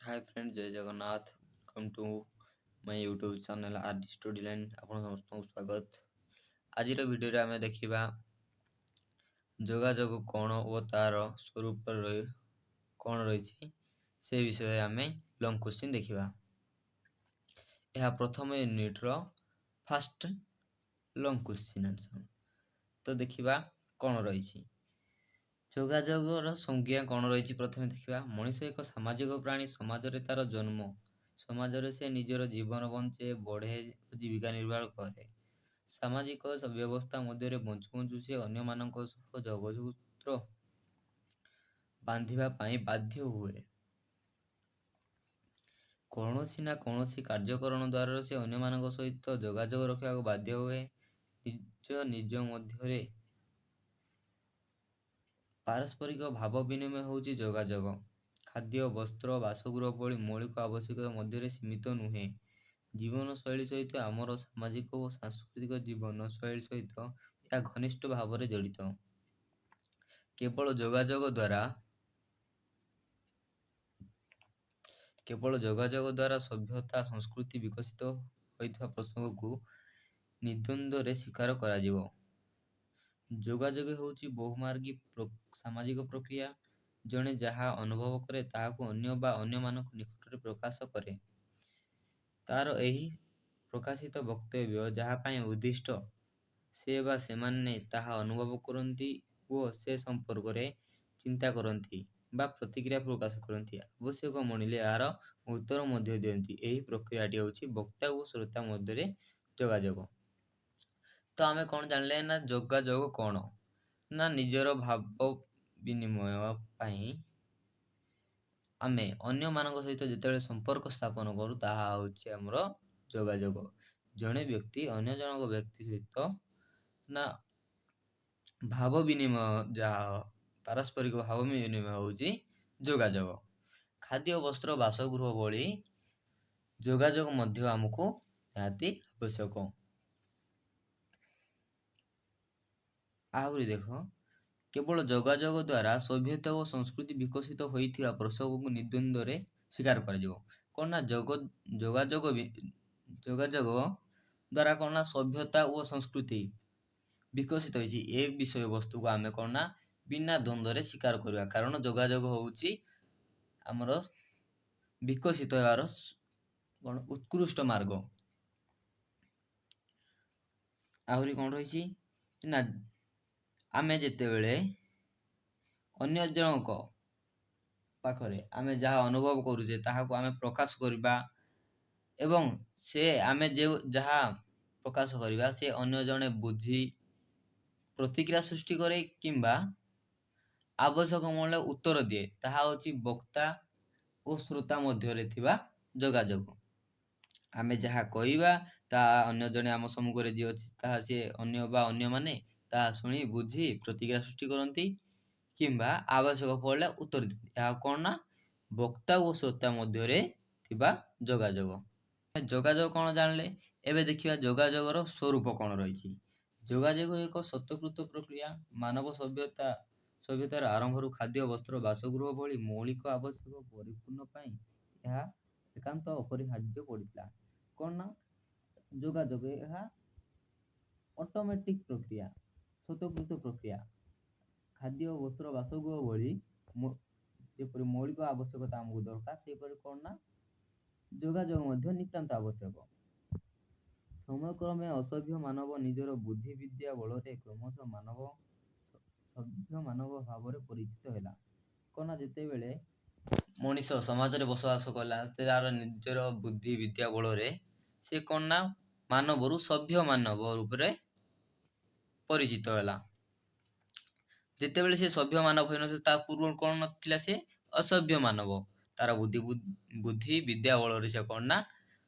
Hi friend, Jay Jagannath. Welcome to my YouTube channel R D study line. ଆପଣ ସମସ୍ତଙ୍କୁ ସ୍ୱାଗତ। ଆଜିର ଭିଡ଼ିଓରେ ଆମେ ଦେଖିବା ଯୋଗାଯୋଗ କ'ଣ ଓ ତା'ର ସ୍ୱରୂପ କ'ଣ ରହିଛି, ସେ ବିଷୟରେ ଆମେ ଲଙ୍ଗ୍ କ୍ୱେଶ୍ଚିନ୍ ଦେଖିବା। ଏହା ପ୍ରଥମ ୟୁନିଟ୍ର ଫାଷ୍ଟ ଲଙ୍ଗ୍ କ୍ୱେଶ୍ଚିନ୍ ଆନ୍ସର୍। ତ ଦେଖିବା କ'ଣ ରହିଛି, ଯୋଗାଯୋଗର ସଂଜ୍ଞା କ'ଣ ରହିଛି ପ୍ରଥମେ ଦେଖିବା। ମଣିଷ ଏକ ସାମାଜିକ ପ୍ରାଣୀ। ସମାଜରେ ତା'ର ଜନ୍ମ। ସମାଜରେ ସେ ନିଜର ଜୀବନ ବଞ୍ଚେ, ବଢ଼େ ଓ ଜୀବିକା ନିର୍ବାହ କରେ। ସାମାଜିକ ବ୍ୟବସ୍ଥା ମଧ୍ୟରେ ବଞ୍ଚୁ ବଞ୍ଚୁ ସେ ଅନ୍ୟମାନଙ୍କ ସହ ଯୋଗସୂତ୍ର ବାନ୍ଧିବା ପାଇଁ ବାଧ୍ୟ ହୁଏ। କୌଣସି ନା କୌଣସି କାର୍ଯ୍ୟକରଣ ଦ୍ୱାରା ସେ ଅନ୍ୟମାନଙ୍କ ସହିତ ଯୋଗାଯୋଗ ରଖିବାକୁ ବାଧ୍ୟ ହୁଏ। ନିଜ ନିଜ ମଧ୍ୟରେ ପାରସ୍ପରିକ ଭାବ ବିନିମୟ ହେଉଛି ଯୋଗାଯୋଗ। ଖାଦ୍ୟ, ବସ୍ତ୍ର, ବାସଗୃହ ଭଳି ମୌଳିକ ଆବଶ୍ୟକତା ମଧ୍ୟରେ ସୀମିତ ନୁହେଁ। ଜୀବନଶୈଳୀ ସହିତ, ଆମର ସାମାଜିକ ଓ ସାଂସ୍କୃତିକ ଜୀବନ ଶୈଳୀ ସହିତ ଏହା ଘନିଷ୍ଠ ଭାବରେ ଜଡ଼ିତ। କେବଳ ଯୋଗାଯୋଗ ଦ୍ୱାରା ସଭ୍ୟତା ସଂସ୍କୃତି ବିକଶିତ ହୋଇଥିବା ପ୍ରସଙ୍ଗକୁ ନିର୍ଦ୍ୱନ୍ଦ୍ୱରେ ସ୍ୱୀକାର କରାଯିବ। ଯୋଗାଯୋଗ ହେଉଛି ବହୁମାର୍ଗୀ ସାମାଜିକ ପ୍ରକ୍ରିୟା। ଜଣେ ଯାହା ଅନୁଭବ କରେ, ତାହାକୁ ଅନ୍ୟ ବା ଅନ୍ୟମାନଙ୍କ ନିକଟରେ ପ୍ରକାଶ କରେ। ତା'ର ଏହି ପ୍ରକାଶିତ ବକ୍ତବ୍ୟ ଯାହା ପାଇଁ ଉଦ୍ଦିଷ୍ଟ, ସେ ବା ସେମାନେ ତାହା ଅନୁଭବ କରନ୍ତି ଓ ସେ ସମ୍ପର୍କରେ ଚିନ୍ତା କରନ୍ତି ବା ପ୍ରତିକ୍ରିୟା ପ୍ରକାଶ କରନ୍ତି। ଆବଶ୍ୟକ ମଣିଲେ ଏହାର ଉତ୍ତର ମଧ୍ୟ ଦିଅନ୍ତି। ଏହି ପ୍ରକ୍ରିୟାଟି ହେଉଛି ବକ୍ତା ଓ ଶ୍ରୋତା ମଧ୍ୟରେ ଯୋଗାଯୋଗ। ତ ଆମେ କ'ଣ ଜାଣିଲେ ନା ଯୋଗାଯୋଗ କ'ଣ ନା ନିଜର ଭାବ ବିନିମୟ ପାଇଁ ଆମେ ଅନ୍ୟମାନଙ୍କ ସହିତ ଯେତେବେଳେ ସମ୍ପର୍କ ସ୍ଥାପନ କରୁ, ତାହା ହେଉଛି ଆମର ଯୋଗାଯୋଗ। ଜଣେ ବ୍ୟକ୍ତି ଅନ୍ୟ ଜଣକ ବ୍ୟକ୍ତି ସହିତ ନା ଭାବ ବିନିମୟ, ଯାହା ପାରସ୍ପରିକ ଭାବ ବିନିମୟ ହେଉଛି ଯୋଗାଯୋଗ। ଖାଦ୍ୟ, ବସ୍ତ୍ର, ବାସଗୃହ ଭଳି ଯୋଗାଯୋଗ ମଧ୍ୟ ଆମକୁ ନିହାତି ଆବଶ୍ୟକ। ଆହୁରି ଦେଖ, କେବଳ ଯୋଗାଯୋଗ ଦ୍ୱାରା ସଭ୍ୟତା ଓ ସଂସ୍କୃତି ବିକଶିତ ହୋଇଥିବା ପ୍ରସଙ୍ଗକୁ ନିର୍ଦ୍ୱନ୍ଦ୍ୱରେ ସ୍ୱୀକାର କରାଯିବ। କ'ଣ ନା ଯୋଗାଯୋଗ ଦ୍ୱାରା କ'ଣ ନା ସଭ୍ୟତା ଓ ସଂସ୍କୃତି ବିକଶିତ ହୋଇଛି, ଏ ବିଷୟବସ୍ତୁକୁ ଆମେ କ'ଣ ନା ବିନା ଦ୍ୱନ୍ଦ୍ୱରେ ସ୍ୱୀକାର କରିବା। କାରଣ ଯୋଗାଯୋଗ ହେଉଛି ଆମର ବିକଶିତ ହେବାର କ'ଣ ଉତ୍କୃଷ୍ଟ ମାର୍ଗ। ଆହୁରି କ'ଣ ରହିଛି ନା ଆମେ ଯେତେବେଳେ ଅନ୍ୟ ଜଣଙ୍କ ପାଖରେ ଆମେ ଯାହା ଅନୁଭବ କରୁଛେ, ତାହାକୁ ଆମେ ପ୍ରକାଶ କରିବା ଏବଂ ସେ ଆମେ ଯେଉଁ ଯାହା ପ୍ରକାଶ କରିବା, ସେ ଅନ୍ୟ ଜଣେ ବୁଝି ପ୍ରତିକ୍ରିୟା ସୃଷ୍ଟି କରେ କିମ୍ବା ଆବଶ୍ୟକ ମୂଲ୍ୟ ଉତ୍ତର ଦିଏ, ତାହା ହେଉଛି ବକ୍ତା ଓ ଶ୍ରୋତା ମଧ୍ୟରେ ଥିବା ଯୋଗାଯୋଗ। ଆମେ ଯାହା କହିବା, ତାହା ଅନ୍ୟ ଜଣେ ଆମ ସମ୍ମୁଖରେ ଯିଏ ଅଛି, ତାହା ସିଏ ଅନ୍ୟ ବା ଅନ୍ୟମାନେ ତାହା ଶୁଣି ବୁଝି ପ୍ରତିକ୍ରିୟା ସୃଷ୍ଟି କରନ୍ତି କିମ୍ବା ଆବଶ୍ୟକ ପଡ଼ିଲେ ଉତ୍ତର ଦିଅନ୍ତି। ଏହା କ'ଣ ନା ବକ୍ତା ଓ ଶ୍ରୋତା ମଧ୍ୟରେ ଥିବା ଯୋଗାଯୋଗ। ଯୋଗାଯୋଗ କ'ଣ ଜାଣିଲେ, ଏବେ ଦେଖିବା ଯୋଗାଯୋଗର ସ୍ୱରୂପ କ'ଣ ରହିଛି। ଯୋଗାଯୋଗ ଏକ ସ୍ୱତଃକୃତ ପ୍ରକ୍ରିୟା। ମାନବ ସଭ୍ୟତାର ଆରମ୍ଭରୁ ଖାଦ୍ୟ, ବସ୍ତ୍ର, ବାସଗୃହ ଭଳି ମୌଳିକ ଆବଶ୍ୟକ ପରିପୂର୍ଣ୍ଣ ପାଇଁ ଏହା ଏକାନ୍ତ ଅପରିହାର୍ଯ୍ୟ ପଡ଼ିଥିଲା। କ'ଣ ନା ଯୋଗାଯୋଗ ଏହା ଅଟୋମେଟିକ୍ ପ୍ରକ୍ରିୟା, ସ୍ୱତଃକୃତ ପ୍ରକ୍ରିୟା। ଖାଦ୍ୟ, ବସ୍ତ୍ର, ବାସଗୃହ ଭଳି ଯେପରି ମୌଳିକ ଆବଶ୍ୟକତା ଆମକୁ ଦରକାର, ସେହିପରି କ'ଣ ନା ଯୋଗାଯୋଗ ମଧ୍ୟ ନିତାନ୍ତ ଆବଶ୍ୟକ। ସମୟକ୍ରମେ ଅସଭ୍ୟ ମାନବ ନିଜର ବୁଦ୍ଧି ବିଦ୍ୟା ବଳରେ କ୍ରମଶଃ ମାନବ ସଭ୍ୟ ମାନବ ଭାବରେ ପରିଚିତ ହେଲା। କ'ଣ ନା ଯେତେବେଳେ ମଣିଷ ସମାଜରେ ବସବାସ କଲା, ସେ ତାର ନିଜର ବୁଦ୍ଧି ବିଦ୍ୟା ବଳରେ ସେ କ'ଣ ନା ମାନବରୁ ସଭ୍ୟ ମାନବ ରୂପରେ ପରିଚିତ ହେଲା। ଯେତେବେଳେ ସେ ସଭ୍ୟ ମାନବ ହୋଇନଥିଲା, ତା ପୂର୍ବରୁ କ'ଣ ନଥିଲା? ସେ ଅସଭ୍ୟ ମାନବ। ତାର ବୁଦ୍ଧି ବିଦ୍ୟା ବଳରେ ସେ କ'ଣ ନା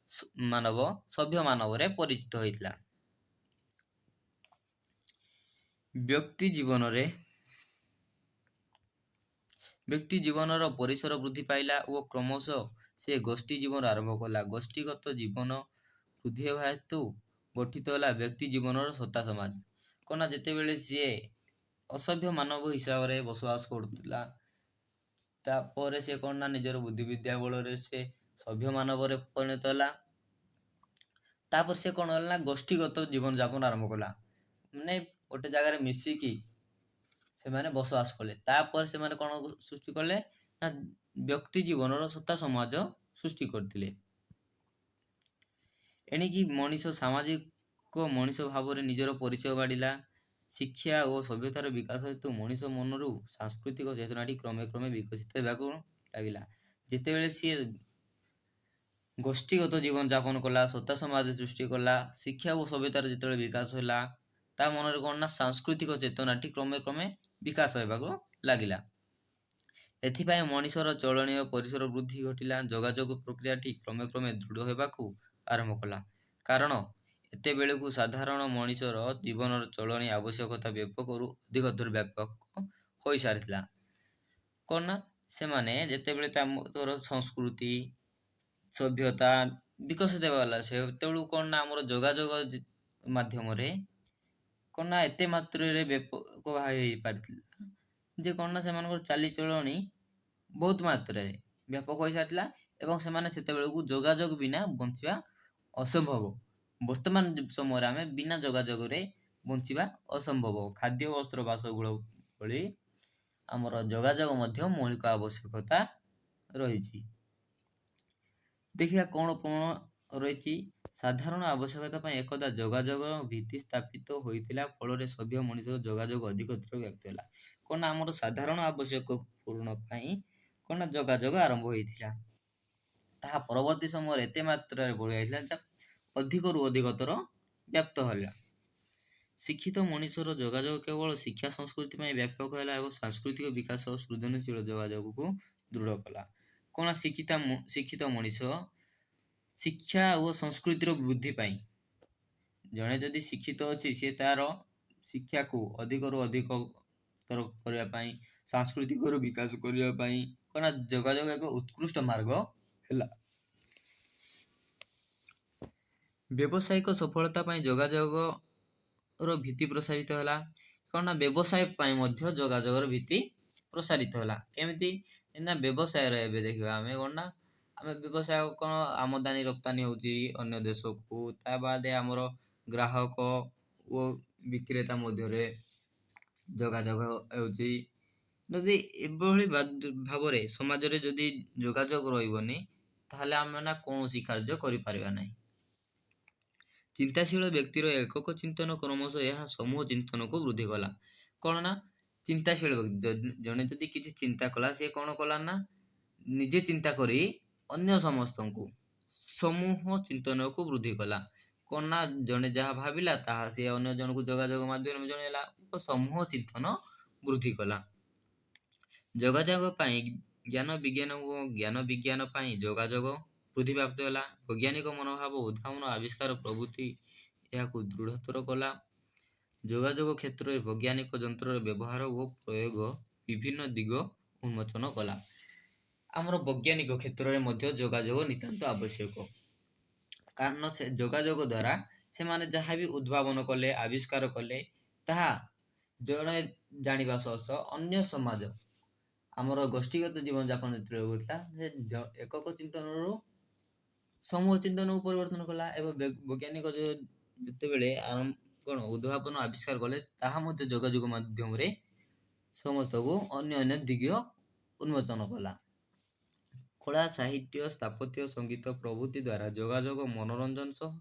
ମାନବ ସଭ୍ୟ ମାନବରେ ପରିଚିତ ହୋଇଥିଲା। ବ୍ୟକ୍ତି ଜୀବନର ପରିସର ବୃଦ୍ଧି ପାଇଲା ଓ କ୍ରମଶଃ ସେ ଗୋଷ୍ଠୀ ଜୀବନ ଆରମ୍ଭ କଲା। ଗୋଷ୍ଠୀଗତ ଜୀବନ ବୃଦ୍ଧି ହେବା ହେତୁ ଗଠିତ ହେଲା ବ୍ୟକ୍ତି ଜୀବନର ସତ୍ତା ସମାଜ। କ'ଣ ନା ଯେତେବେଳେ ସିଏ ଅସଭ୍ୟ ମାନବ ହିସାବରେ ବସବାସ କରୁଥିଲା, ତାପରେ ସେ କ'ଣ ନା ନିଜର ବୁଦ୍ଧିବିଦ୍ୟା ବଳରେ ସେ ସଭ୍ୟ ମାନବରେ ପରିଣତ ହେଲା। ତାପରେ ସେ କ'ଣ ହେଲା ନା ଗୋଷ୍ଠୀଗତ ଜୀବନଯାପନ ଆରମ୍ଭ କଲା, ମାନେ ଗୋଟେ ଜାଗାରେ ମିଶିକି ସେମାନେ ବସବାସ କଲେ। ତାପରେ ସେମାନେ କ'ଣ ସୃଷ୍ଟି କଲେ ନା ବ୍ୟକ୍ତି ଜୀବନର ସତ୍ତା ସମାଜ ସୃଷ୍ଟି କରିଥିଲେ। ଏଣିକି ମଣିଷ ସାମାଜିକ ମଣିଷ ଭାବରେ ନିଜର ପରିଚୟ ବାଢ଼ିଲା। ଶିକ୍ଷା ଓ ସଭ୍ୟତାର ବିକାଶ ହେତୁ ମଣିଷ ମନରୁ ସାଂସ୍କୃତିକ ଚେତନାଟି କ୍ରମେ କ୍ରମେ ବିକଶିତ ହେବାକୁ ଲାଗିଲା। ଯେତେବେଳେ ସିଏ ଗୋଷ୍ଠୀଗତ ଜୀବନଯାପନ କଲା, ସତ୍ତା ସମାଜ ସୃଷ୍ଟି କଲା, ଶିକ୍ଷା ଓ ସଭ୍ୟତାର ଯେତେବେଳେ ବିକାଶ ହେଲା, ତା ମନରେ କ'ଣ ନା ସାଂସ୍କୃତିକ ଚେତନାଟି କ୍ରମେ କ୍ରମେ ବିକାଶ ହେବାକୁ ଲାଗିଲା। ଏଥିପାଇଁ ମଣିଷର ଚଳନୀୟ ପରିସର ବୃଦ୍ଧି ଘଟିଲା। ଯୋଗାଯୋଗ ପ୍ରକ୍ରିୟାଟି କ୍ରମେ କ୍ରମେ ଦୃଢ଼ ହେବାକୁ ଆରମ୍ଭ କଲା, କାରଣ ଏତେବେଳକୁ ସାଧାରଣ ମଣିଷର ଜୀବନର ଚଳଣି ଆବଶ୍ୟକତା ବ୍ୟାପକରୁ ଅଧିକତର ବ୍ୟାପକ ହୋଇସାରିଥିଲା। କ'ଣ ନା ସେମାନେ ଯେତେବେଳେ ତାଙ୍କର ସଂସ୍କୃତି ସଭ୍ୟତା ବିକଶିତ ହେବାକୁ, ସେତେବେଳକୁ କ'ଣ ନା ଆମର ଯୋଗାଯୋଗ ମାଧ୍ୟମରେ କ'ଣ ନା ଏତେ ମାତ୍ରାରେ ବ୍ୟାପକ ହେଇପାରିଥିଲା ଯେ କ'ଣ ନା ସେମାନଙ୍କର ଚାଲିଚଳଣି ବହୁତ ମାତ୍ରାରେ ବ୍ୟାପକ ହୋଇସାରିଥିଲା ଏବଂ ସେମାନେ ସେତେବେଳକୁ ଯୋଗାଯୋଗ ବିନା ବଞ୍ଚିବା ଅସମ୍ଭବ। ବର୍ତ୍ତମାନ ସମୟରେ ଆମେ ବିନା ଯୋଗାଯୋଗରେ ବଞ୍ଚିବା ଅସମ୍ଭବ। ଖାଦ୍ୟ, ବସ୍ତ୍ର, ବାସଗୃହ ଭଳି ଆମର ଯୋଗାଯୋଗ ମଧ୍ୟ ମୌଳିକ ଆବଶ୍ୟକତା ରହିଛି। ଦେଖିବା କ'ଣ କ'ଣ ରହିଛି। ସାଧାରଣ ଆବଶ୍ୟକତା ପାଇଁ ଏକଦା ଯୋଗାଯୋଗ ଭିତ୍ତି ସ୍ଥାପିତ ହୋଇଥିଲା। ଫଳରେ ସଭ୍ୟ ମଣିଷର ଯୋଗାଯୋଗ ଅଧିକତର ବ୍ୟକ୍ତ ହେଲା। କ'ଣ ନା ଆମର ସାଧାରଣ ଆବଶ୍ୟକ ପୂରଣ ପାଇଁ କ'ଣ ନା ଯୋଗାଯୋଗ ଆରମ୍ଭ ହୋଇଥିଲା। ତାହା ପରବର୍ତ୍ତୀ ସମୟରେ ଏତେ ମାତ୍ରାରେ ବଢ଼ିଯାଇଥିଲା, ଅଧିକରୁ ଅଧିକତର ବ୍ୟାପ୍ତ ହେଲା। ଶିକ୍ଷିତ ମଣିଷର ଯୋଗାଯୋଗ କେବଳ ଶିକ୍ଷା ସଂସ୍କୃତି ପାଇଁ ବ୍ୟାପକ ହେଲା ଏବଂ ସାଂସ୍କୃତିକ ବିକାଶ ଓ ସୃଜନଶୀଳ ଯୋଗାଯୋଗକୁ ଦୃଢ଼ କଲା। କ'ଣ ଶିକ୍ଷିତ ମଣିଷ ଶିକ୍ଷା ଓ ସଂସ୍କୃତିର ବୃଦ୍ଧି ପାଇଁ, ଜଣେ ଯଦି ଶିକ୍ଷିତ ଅଛି, ସିଏ ତାର ଶିକ୍ଷାକୁ ଅଧିକରୁ ଅଧିକତର କରିବା ପାଇଁ, ସାଂସ୍କୃତିକର ବିକାଶ କରିବା ପାଇଁ କ'ଣ ଯୋଗାଯୋଗ ଏକ ଉତ୍କୃଷ୍ଟ ମାର୍ଗ ହେଲା। ବ୍ୟବସାୟିକ ସଫଳତା ପାଇଁ ଯୋଗାଯୋଗର ଭିତ୍ତି ପ୍ରସାରିତ ହେଲା। କ'ଣ ନା ବ୍ୟବସାୟ ପାଇଁ ମଧ୍ୟ ଯୋଗାଯୋଗର ଭିତ୍ତି ପ୍ରସାରିତ ହେଲା। କେମିତି ନା ବ୍ୟବସାୟରେ ଏବେ ଦେଖିବା ଆମେ କ'ଣ ନା ଆମେ ବ୍ୟବସାୟ କ'ଣ ଆମଦାନୀ ରପ୍ତାନୀ ହେଉଛି ଅନ୍ୟ ଦେଶକୁ, ତା ବାଦେ ଆମର ଗ୍ରାହକ ଓ ବିକ୍ରେତା ମଧ୍ୟରେ ଯୋଗାଯୋଗ ହେଉଛି। ଯଦି ଏଭଳି ଭାବରେ ସମାଜରେ ଯଦି ଯୋଗାଯୋଗ ରହିବନି, ତାହେଲେ ଆମେ ନା କୌଣସି କାର୍ଯ୍ୟ କରିପାରିବା ନାହିଁ। ଚିନ୍ତାଶୀଳ ବ୍ୟକ୍ତିର ଏକକ ଚିନ୍ତନ କ୍ରମଶଃ ଏହା ସମୂହ ଚିନ୍ତନକୁ ବୃଦ୍ଧି କଲା। କ'ଣ ନା ଚିନ୍ତାଶୀଳ ବ୍ୟକ୍ତି ଜଣେ ଯଦି କିଛି ଚିନ୍ତା କଲା, ସିଏ କ'ଣ କଲା ନା ନିଜେ ଚିନ୍ତା କରି ଅନ୍ୟ ସମସ୍ତଙ୍କୁ ସମୂହ ଚିନ୍ତନକୁ ବୃଦ୍ଧି କଲା। କ'ଣ ନା ଜଣେ ଯାହା ଭାବିଲା, ତାହା ସିଏ ଅନ୍ୟ ଜଣକୁ ଯୋଗାଯୋଗ ମାଧ୍ୟମରେ ଜଣେଇଲା ଓ ସମୂହ ଚିନ୍ତନ ବୃଦ୍ଧି କଲା। ଯୋଗାଯୋଗ ପାଇଁ ଜ୍ଞାନ ବିଜ୍ଞାନ ଓ ଜ୍ଞାନ ବିଜ୍ଞାନ ପାଇଁ ଯୋଗାଯୋଗ ବୃଦ୍ଧିପ୍ରାପ୍ତ ହେଲା। ବୈଜ୍ଞାନିକ ମନୋଭାବ, ଉଦ୍ଭାବନ, ଆବିଷ୍କାର ପ୍ରଭୃତି ଏହାକୁ ଦୃଢ଼ତର କଲା। ଯୋଗାଯୋଗ କ୍ଷେତ୍ରରେ ବୈଜ୍ଞାନିକ ଯନ୍ତ୍ରର ବ୍ୟବହାର ଓ ପ୍ରୟୋଗ ବିଭିନ୍ନ ଦିଗ ଉନ୍ମୋଚନ କଲା। ଆମର ବୈଜ୍ଞାନିକ କ୍ଷେତ୍ରରେ ମଧ୍ୟ ଯୋଗାଯୋଗ ନିତାନ୍ତ ଆବଶ୍ୟକ, କାରଣ ସେ ଯୋଗାଯୋଗ ଦ୍ୱାରା ସେମାନେ ଯାହା ବି ଉଦ୍ଭାବନ କଲେ, ଆବିଷ୍କାର କଲେ, ତାହା ଜଣେ ଜାଣିବା ସହ ସହ ଅନ୍ୟ ସମାଜ। ଆମର ଗୋଷ୍ଠୀଗତ ଜୀବନଯାପନ ଯେତେବେଳେ ହେଉଥିଲା, ସେ ଏକକ ଚିନ୍ତନରୁ ସମୂହ ଚିନ୍ତନକୁ ପରିବର୍ତ୍ତନ କଲା ଏବଂ ବୈଜ୍ଞାନିକ ଯେତେବେଳେ କ'ଣ ଉଦ୍ଭାବନ ଆବିଷ୍କାର କଲେ, ତାହା ମଧ୍ୟ ଯୋଗାଯୋଗ ମାଧ୍ୟମରେ ସମସ୍ତଙ୍କୁ ଅନ୍ୟ ଅନ୍ୟ ଦିଗ ଉନ୍ମୋଚନ କଲା। କଳା, ସାହିତ୍ୟ, ସ୍ଥାପତ୍ୟ, ସଙ୍ଗୀତ ପ୍ରଭୃତି ଦ୍ୱାରା ଯୋଗାଯୋଗ ମନୋରଞ୍ଜନ ସହ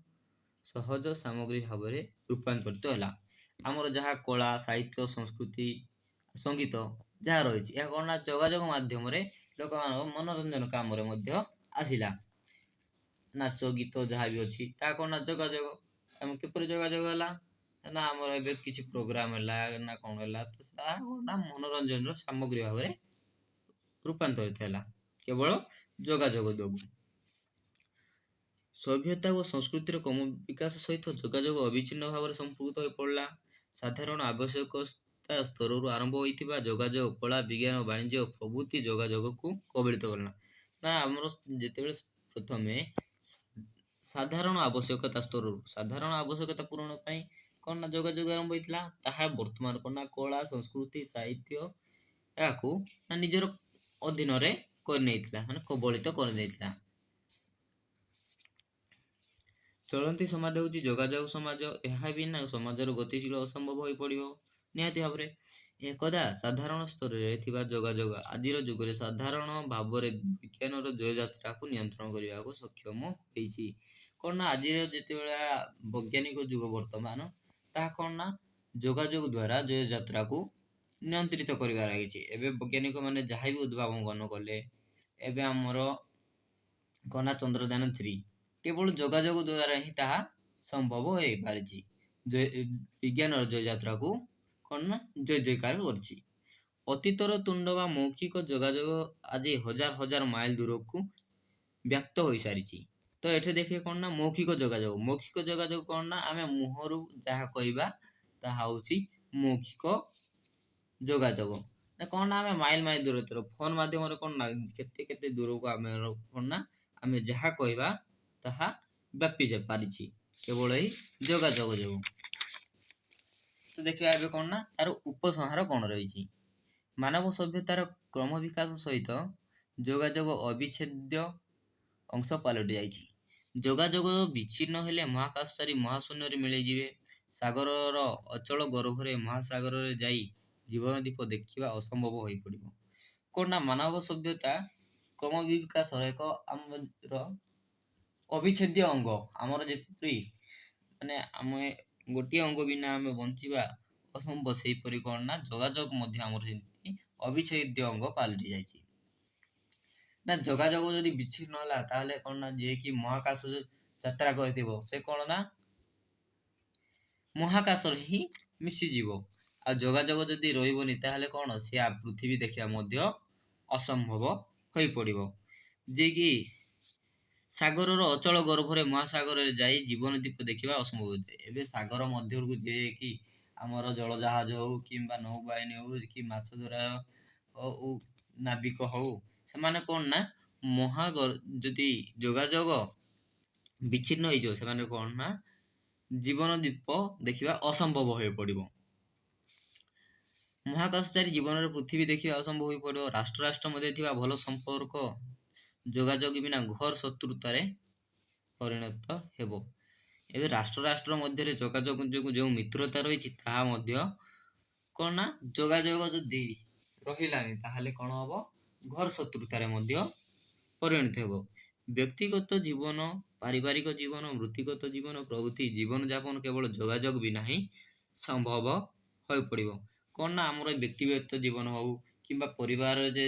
ସହଜ ସାମଗ୍ରୀ ଭାବରେ ରୂପାନ୍ତରିତ ହେଲା। ଆମର ଯାହା କଳା, ସାହିତ୍ୟ, ସଂସ୍କୃତି, ସଙ୍ଗୀତ ଯାହା ରହିଛି, ଏହା କ'ଣ ନା ଯୋଗାଯୋଗ ମାଧ୍ୟମରେ ଲୋକମାନଙ୍କ ମନୋରଞ୍ଜନ କାମରେ ମଧ୍ୟ ଆସିଲା। ନାଚ ଗୀତ ଯାହା ବି ଅଛି, ତାହା କ'ଣ ନା ଯୋଗାଯୋଗ। ଆମେ କିପରି ଯୋଗାଯୋଗ ହେଲା ନା ଆମର ଏବେ କିଛି ପ୍ରୋଗ୍ରାମ ହେଲା ନା କ'ଣ ହେଲା, ତ ତାହା କ'ଣ ନା ମନୋରଞ୍ଜନର ସାମଗ୍ରୀ ଭାବରେ ରୂପାନ୍ତରିତ ହେଲା କେବଳ ଯୋଗାଯୋଗ ଯୋଗୁଁ। ସଭ୍ୟତା ଓ ସଂସ୍କୃତିର କ୍ରମ ବିକାଶ ସହିତ ଯୋଗାଯୋଗ ଅବିଚ୍ଛିନ୍ନ ଭାବରେ ସମ୍ପୃକ୍ତ ହୋଇପଡ଼ିଲା। ସାଧାରଣ ଆବଶ୍ୟକତା ସ୍ତରରୁ ଆରମ୍ଭ ହୋଇଥିବା ଯୋଗାଯୋଗ କଳା, ବିଜ୍ଞାନ, ବାଣିଜ୍ୟ ପ୍ରଭୃତି ଯୋଗାଯୋଗକୁ କବଳିତ କଲା। ନା ଆମର ଯେତେବେଳେ ପ୍ରଥମେ ସାଧାରଣ ଆବଶ୍ୟକତା ସ୍ତରରୁ ସାଧାରଣ ଆବଶ୍ୟକତା ପୂରଣ ପାଇଁ କ'ଣ ନା ଯୋଗାଯୋଗ ଆରମ୍ଭ ହୋଇଥିଲା, ତାହା ବର୍ତ୍ତମାନ କ'ଣ ନା କଳା, ସଂସ୍କୃତି, ସାହିତ୍ୟ ଏହାକୁ ନା ନିଜର ଅଧୀନରେ କରିନେଇଥିଲା, ମାନେ କବଳିତ କରିନେଇଥିଲା। ଚଳନ୍ତି ସମାଜ ହେଉଛି ଯୋଗାଯୋଗ ସମାଜ। ଏହା ବିନା ସମାଜର ଗତିଶୀଳ ଅସମ୍ଭବ ହୋଇପଡ଼ିବ ନିହାତି ଭାବରେ। ଏକଦା ସାଧାରଣ ସ୍ତରରେ ଥିବା ଯୋଗାଯୋଗ ଆଜିର ଯୁଗରେ ସାଧାରଣ ଭାବରେ ବିଜ୍ଞାନର ଜୟଯାତ୍ରାକୁ ନିୟନ୍ତ୍ରଣ କରିବାକୁ ସକ୍ଷମ ହୋଇଛି। କ'ଣ ନା ଆଜିର ଯେତେବେଳେ ବୈଜ୍ଞାନିକ ଯୁଗ ବର୍ତ୍ତମାନ, ତାହା କ'ଣ ନା ଯୋଗାଯୋଗ ଦ୍ୱାରା ଜୟଯାତ୍ରାକୁ ନିୟନ୍ତ୍ରିତ କରିବାରେ ଲାଗିଛି। ଏବେ ବୈଜ୍ଞାନିକମାନେ ଯାହା ବି ଉଦ୍ଭାବନ କଲେ, ଏବେ ଆମର କ'ଣ ନା ଚନ୍ଦ୍ରଯାନ 3, କେବଳ ଯୋଗାଯୋଗ ଦ୍ୱାରା ହିଁ ତାହା ସମ୍ଭବ ହୋଇପାରିଛି। ବିଜ୍ଞାନର ଜୟଯାତ୍ରାକୁ କ'ଣ ନା ଜୟ ଜୟକାର କରିଛି। ଅତୀତର ତୁଣ୍ଡ ବା ମୌଖିକ ଯୋଗାଯୋଗ ଆଜି ହଜାର ହଜାର ମାଇଲ ଦୂରକୁ ବ୍ୟାପ୍ତ ହୋଇସାରିଛି। ତ ଏଠି ଦେଖିବେ କ'ଣ ନା ମୌଖିକ ଯୋଗାଯୋଗ। ମୌଖିକ ଯୋଗାଯୋଗ କ'ଣ ନା ଆମେ ମୁହଁରୁ ଯାହା କହିବା ତାହା ହେଉଛି ମୌଖିକ ଯୋଗାଯୋଗ। ନା କ'ଣ ନା ଆମେ ମାଇଲ ମାଇଲ ଦୂରତ୍ୱର ଫୋନ୍ ମାଧ୍ୟମରେ କ'ଣ ନା କେତେ କେତେ ଦୂରକୁ ଆମେ କ'ଣ ନା ଆମେ ଯାହା କହିବା ତାହା ବ୍ୟାପି ପାରିଛି କେବଳ ଏଇ ଯୋଗାଯୋଗ ଯୋଗୁଁ। ତ ଦେଖିବା ଏବେ କ'ଣ ନା ତାର ଉପସଂହାର କ'ଣ ରହିଛି। ମାନବ ସଭ୍ୟତାର କ୍ରମ ବିକାଶ ସହିତ ଯୋଗାଯୋଗ ଅବିଚ୍ଛେଦ୍ୟ ଅଂଶ ପାଲଟି ଯାଇଛି। ଯୋଗାଯୋଗ ବିଚ୍ଛିନ୍ନ ହେଲେ ମହାକାଶଚାରୀ ମହାଶୂନ୍ୟରେ ମିଳିଯିବେ। ସାଗରର ଅଚଳ ଗର୍ଭରେ ମହାସାଗରରେ ଯାଇ ଜୀବନଦ୍ୱୀପ ଦେଖିବା ଅସମ୍ଭବ ହୋଇପଡ଼ିବ। କ'ଣ ନା ମାନବ ସଭ୍ୟତା କ୍ରମ ବିକାଶର ଏକ ଆମର ଅବିଚ୍ଛେଦ୍ୟ ଅଙ୍ଗ। ଆମର ଯେପରି ମାନେ ଆମେ ଗୋଟିଏ ଅଙ୍ଗ ବିନା ଆମେ ବଞ୍ଚିବା ଅସମ୍ଭବ, ସେହିପରି କ'ଣ ନା ଯୋଗାଯୋଗ ମଧ୍ୟ ଆମର ସେମିତି ଅବିଚ୍ଛେଦ୍ୟ ଅଙ୍ଗ ପାଲଟି ଯାଇଛି। ନା ଯୋଗାଯୋଗ ଯଦି ବିଚ୍ଛିନ୍ନ ହେଲା, ତାହେଲେ କ'ଣ ନା ଯିଏକି ମହାକାଶ ଯାତ୍ରା କରିଥିବ ସେ କ'ଣ ନା ମହାକାଶରେ ହିଁ ମିଶିଯିବ। ଆଉ ଯୋଗାଯୋଗ ଯଦି ରହିବନି, ତାହେଲେ କ'ଣ ସେ ପୃଥିବୀ ଦେଖିବା ମଧ୍ୟ ଅସମ୍ଭବ ହୋଇପଡ଼ିବ। ଯିଏକି ସାଗରର ଅଚଳ ଗର୍ଭରେ ମହାସାଗରରେ ଯାଇ ଜୀବନଦ୍ୱୀପ ଦେଖିବା ଅସମ୍ଭବ ହୋଇଥାଏ। ଏବେ ସାଗର ମଧ୍ୟକୁ ଯିଏକି ଆମର ଜଳଜାହାଜ ହଉ କିମ୍ବା ନୌବାହିନୀ ହଉ କି ମାଛ ଧରା ହଉ, ନାବିକ ହଉ, ସେମାନେ କ'ଣ ନା ଯଦି ଯୋଗାଯୋଗ ବିଚ୍ଛିନ୍ନ ହେଇଯିବ, ସେମାନେ କ'ଣ ନା ଜୀବନଦ୍ୱୀପ ଦେଖିବା ଅସମ୍ଭବ ହୋଇପଡ଼ିବ। ମହାକାଶଚାରୀ ଜୀବନରେ ପୃଥିବୀ ଦେଖିବା ଅସମ୍ଭବ ହୋଇପଡ଼ିବ। ରାଷ୍ଟ୍ର ରାଷ୍ଟ୍ର ମଧ୍ୟରେ ଥିବା ଭଲ ସମ୍ପର୍କ ଯୋଗାଯୋଗ ବିନା ଘୋର ଶତ୍ରୁତାରେ ପରିଣତ ହେବ। ଏବେ ରାଷ୍ଟ୍ର ରାଷ୍ଟ୍ର ମଧ୍ୟରେ ଯୋଗାଯୋଗ ଯୋଗୁଁ ଯେଉଁ ମିତ୍ରତା ରହିଛି, ତାହା ମଧ୍ୟ କ'ଣ ନା ଯୋଗାଯୋଗ ଯଦି ରହିଲାନି, ତାହେଲେ କ'ଣ ହେବ? ଘୋର ଶତ୍ରୁତାରେ ମଧ୍ୟ ପରିଣତ ହେବ। ବ୍ୟକ୍ତିଗତ ଜୀବନ, ପାରିବାରିକ ଜୀବନ, ବୃତ୍ତିଗତ ଜୀବନ ପ୍ରଭୃତି ଜୀବନଯାପନ କେବଳ ଯୋଗାଯୋଗ ବିନା ହିଁ ସମ୍ଭବ ହୋଇପଡ଼ିବ। କ'ଣ ନା ଆମର ବ୍ୟକ୍ତିଗତ ଜୀବନ ହଉ କିମ୍ବା ପରିବାରରେ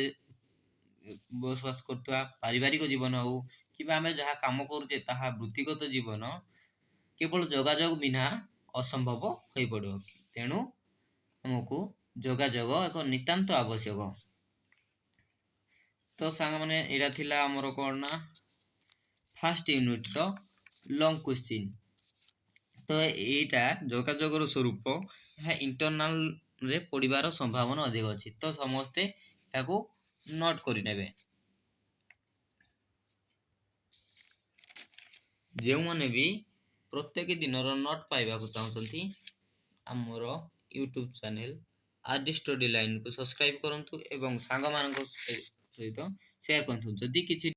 ବସବାସ କରୁଥିବା ପାରିବାରିକ ଜୀବନ ହଉ କିମ୍ବା ଆମେ ଯାହା କାମ କରୁଛେ ତାହା ବୃତ୍ତିଗତ ଜୀବନ, କେବଳ ଯୋଗାଯୋଗ ବିନା ଅସମ୍ଭବ ହୋଇପଡ଼ିବ। ତେଣୁ ଆମକୁ ଯୋଗାଯୋଗ ଏକ ନିତାନ୍ତ ଆବଶ୍ୟକ। ତ ସାଙ୍ଗମାନେ, ଏଇଟା ଥିଲା ଆମର କ'ଣ ନା ଫାର୍ଷ୍ଟ ୟୁନିଟ୍ର ଲଙ୍ଗ କ୍ୱେଶ୍ଚିନ୍। ତ ଏଇଟା ଯୋଗାଯୋଗର ସ୍ୱରୂପ, ଏହା ଇଣ୍ଟରନାଲରେ ପଡ଼ିବାର ସମ୍ଭାବନା ଅଧିକ ଅଛି। ତ ସମସ୍ତେ ଏହାକୁ ନୋଟ୍ କରିନେବେ। ଯେଉଁମାନେ ବି ପ୍ରତ୍ୟେକ ଦିନର ନୋଟ୍ ପାଇବାକୁ ଚାହୁଁଛନ୍ତି, ଆମର YouTube channel R D study ଲାଇନ୍କୁ ସବସ୍କ୍ରାଇବ୍ କରନ୍ତୁ ଏବଂ ସାଙ୍ଗମାନଙ୍କ ସହିତ ସେୟାର କରନ୍ତୁ। ଯଦି କିଛି